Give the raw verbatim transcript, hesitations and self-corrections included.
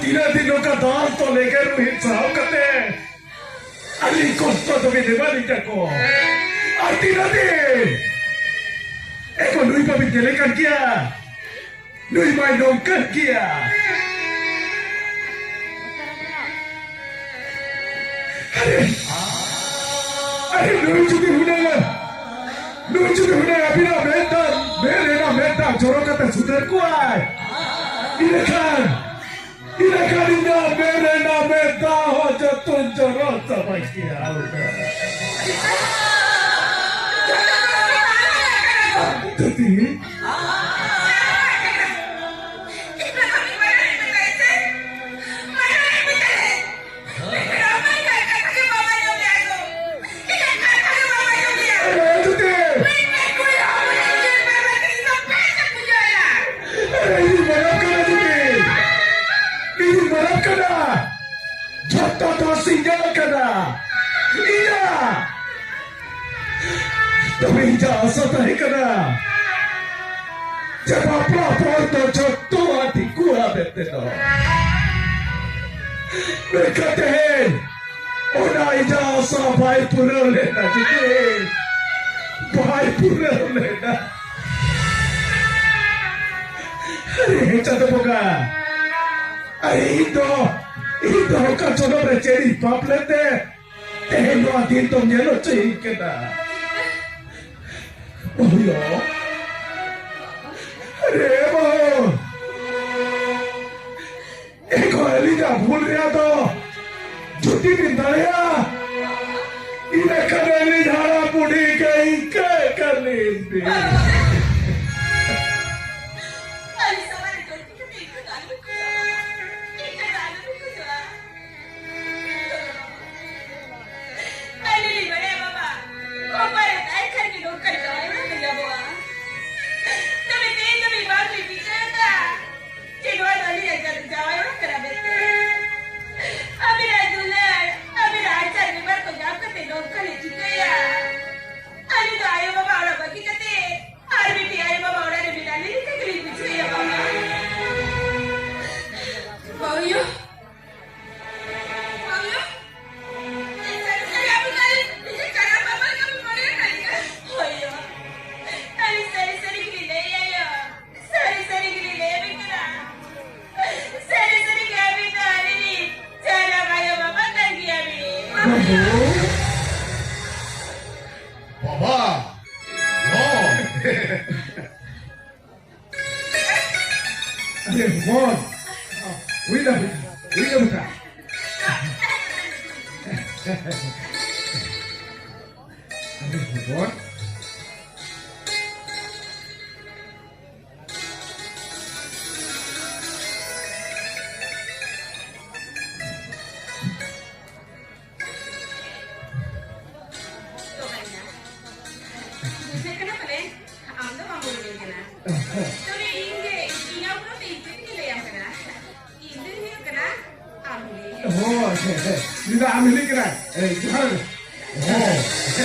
ᱤᱱᱟᱹ ᱫᱤᱱ ᱱᱚᱝᱠᱟ ᱫᱟᱞ ᱛᱚᱞ ᱮᱜᱮᱨ ᱨᱩᱦᱤᱫ ᱥᱟᱦᱟᱣ ᱠᱟᱛᱮ ᱟᱹᱰᱤ ᱠᱚᱥᱴᱚ ᱫᱚᱵᱤᱱ ᱮᱢᱟᱞᱤᱧ ᱛᱟᱠᱚ᱾ ᱟᱨ ᱛᱤᱱᱟᱹᱜ ᱫᱤᱱ ᱮᱠᱚ ᱱᱩᱭ ᱵᱟᱵᱤᱱ ᱧᱮᱞᱮ ᱠᱟᱱ ᱜᱮᱭᱟ? ᱱᱩᱭ ᱢᱟᱭ ᱱᱚᱝᱠᱟᱱ ᱜᱮᱭᱟ᱾ ᱟᱨᱮ, ᱟᱨᱮ, ᱱᱩᱭ ᱡᱩᱫᱤ ᱦᱩᱱᱟᱹᱝ, ᱱᱩᱭ ᱡᱩᱫᱤ ᱦᱩᱱᱟᱹᱝ ᱟᱹᱵᱤᱱᱟᱜ ᱢᱮᱫ ᱫᱟᱜ, ᱢᱮᱫ ᱨᱮᱱᱟᱜ ᱢᱮᱫ ᱫᱟᱜ ᱡᱚᱨᱚ ᱠᱟᱛᱮ ᱥᱩᱫᱷᱟᱹᱨ ᱠᱚᱣᱟᱭ, ᱤᱱᱟᱹᱠᱷᱟᱱ, ᱤᱱᱟᱹᱠᱷᱟᱱ ᱤᱧᱟᱜ ᱢᱮᱫ ᱨᱮᱱᱟᱜ ᱢᱮᱫ ᱫᱟᱜ ᱦᱚᱸ ᱡᱚᱛᱚᱧ ᱡᱚᱨᱚ ᱪᱟᱵᱟ ᱠᱮᱭᱟ᱾ ᱫᱤᱫᱤ, ᱟᱨᱮ ᱡᱩᱫᱤ! ᱟᱨᱮ ᱤᱧ ᱢᱮᱱᱟᱢ ᱠᱟᱱᱟ ᱡᱩᱫᱤ! ᱤᱧ ᱢᱮᱱᱟᱢ ᱠᱟᱱᱟ! ᱡᱷᱚᱛᱚ ᱫᱚ ᱥᱤᱸᱜᱟᱹᱲ ᱠᱟᱱᱟ ᱤᱧᱟᱜ! ᱛᱚᱵᱮ ᱤᱧᱟᱜ ᱟᱥᱟ ᱛᱟᱦᱮᱸ ᱠᱟᱱᱟ ᱡᱮ ᱵᱟᱯᱞᱟ ᱯᱚᱨ ᱫᱚ ᱡᱷᱚᱛᱚᱣᱟᱜ ᱴᱷᱤᱠᱚᱜᱼᱟ ᱢᱮᱱᱛᱮ ᱫᱚ᱾ ᱢᱮᱱᱠᱷᱟᱱ ᱛᱮᱦᱮᱧ ᱚᱱᱟ ᱤᱧᱟᱜ ᱟᱥᱟ ᱵᱟᱭ ᱯᱩᱨᱟᱹᱣ ᱞᱮᱱᱟ ᱡᱩᱫᱤ, ᱵᱟᱭ ᱯᱩᱨᱟᱹᱣ ᱞᱮᱱᱟ᱾ ᱟᱨᱮ ᱪᱟᱸᱫᱚ ᱵᱚᱸᱜᱟ, ᱟᱨᱮ ᱤᱧ ᱫᱚ, ᱤᱧ ᱫᱚ ᱚᱠᱟ ᱡᱚᱱᱚᱢ ᱨᱮ ᱪᱮᱫ ᱤᱧ ᱯᱟᱯ ᱞᱮᱫ ᱛᱮ ᱛᱮᱦᱮᱧ ᱱᱚᱣᱟ ᱫᱤᱱ ᱫᱚᱢ ᱧᱮᱞ ᱦᱚᱪᱚᱭᱤᱧ ᱠᱟᱱᱟ? ᱵᱟᱹᱦᱩᱭᱳ, ᱟᱨᱮ ᱵᱟᱹᱦᱩ, ᱮᱠᱷᱚᱱ ᱟᱹᱞᱤᱧᱟᱜ ᱵᱷᱩᱞ ᱨᱮᱭᱟᱜ ᱫᱚ ᱡᱩᱫᱤ ᱵᱤᱱ ᱫᱟᱲᱮᱭᱟᱜᱼᱟ, ᱤᱱᱟᱹ ᱠᱷᱟᱱ ᱟᱹᱞᱤᱧ ᱦᱟᱲᱟᱢ ᱵᱩᱰᱷᱤ ᱜᱮ ᱤᱱᱠᱟᱹ ᱠᱟᱹᱞᱤᱧ ᱵᱤᱱ᱾ ᱟᱹᱞᱤᱧ ᱥᱟᱢᱟᱝ ᱨᱮ ᱡᱚᱞᱫᱤ ᱠᱟᱛᱮ ᱤᱱᱠᱟᱹ ᱫᱚ ᱟᱞᱚᱵᱤᱱ ᱠᱚᱨᱟᱣᱟ᱾ ᱤᱱᱠᱟᱹ ᱫᱚ ᱟᱞᱚᱵᱤᱱ ᱠᱷᱚᱡᱚᱜᱼᱟ᱾ ᱟᱹᱞᱤᱧ ᱞᱤᱧ ᱵᱟᱲᱟᱭᱟ ᱵᱟᱵᱟ, ᱚᱠᱚᱭ ᱨᱮ ᱛᱟᱦᱮᱸ ᱠᱷᱟᱱ ᱜᱮ ᱱᱚᱝᱠᱟᱱ ᱡᱟᱶᱟᱭ ᱚᱲᱟᱜ ᱨᱮ ᱧᱟᱢᱚᱜᱼᱟ᱾ ᱛᱚᱵᱮ ᱛᱮᱦᱮᱧ ᱫᱷᱟᱹᱵᱤᱡ ᱵᱟᱝ ᱞᱤᱧ ᱵᱤᱪᱟᱹᱨ ᱮᱫᱟ᱾ ᱪᱮᱫ ᱱᱚᱣᱟ ᱫᱚ ᱟᱹᱞᱤᱧᱟᱜ ᱡᱟᱱᱟᱢ ᱡᱟᱶᱟᱭ ᱚᱲᱟᱜ ᱠᱟᱱᱟ ᱢᱮᱱᱛᱮ? ᱟᱹᱵᱤᱱᱟᱜ ᱫᱩᱞᱟᱹᱲ, ᱟᱹᱵᱤᱱᱟᱜ ᱟᱪᱟᱨ ᱵᱮᱵᱷᱟᱨ ᱠᱚ ᱧᱟᱢ ᱠᱟᱛᱮ ᱱᱚᱝᱠᱟ ᱞᱮ ᱪᱤᱠᱟᱹᱭᱟ? ᱟᱹᱞᱤᱧ ᱫᱚ ᱟᱭᱳ ᱵᱟᱵᱟ ᱚᱲᱟᱜ ᱵᱟᱹᱜᱤ ᱠᱟᱛᱮ ᱵᱟᱵᱟ! ᱱᱚ! ᱟᱨᱮ ᱦᱚᱯᱚᱱ! ᱦᱩᱭ ᱱᱟ, ᱦᱩᱭ ᱱᱟ ᱵᱮᱴᱟ᱾ ᱟᱨᱮ ᱦᱚᱯᱚᱱ! ᱵᱩᱡᱷᱟᱹᱜ ᱠᱟᱱᱟ ᱯᱟᱞᱮ, ᱟᱢ ᱫᱚ ᱵᱟᱢ ᱩᱨᱩᱢᱤᱧ ᱠᱟᱱᱟ᱾ ᱛᱚᱵᱮ ᱤᱧ ᱜᱮ, ᱤᱧ ᱟᱢ ᱫᱚ ᱛᱤᱱ ᱨᱮᱜᱮ ᱞᱟᱹᱭᱟᱢ ᱠᱟᱱᱟ᱾ ᱤᱧ ᱫᱚᱧ ᱦᱩᱭᱩᱜ ᱠᱟᱱᱟ ᱟᱢ ᱦᱤᱞᱤ᱾ ᱦᱳᱭ, ᱩᱱᱤ ᱫᱚ ᱟᱢ ᱦᱤᱞᱤ ᱠᱟᱱᱟᱭ᱾ ᱮ, ᱡᱚᱦᱟᱨ᱾ ᱦᱳᱭ᱾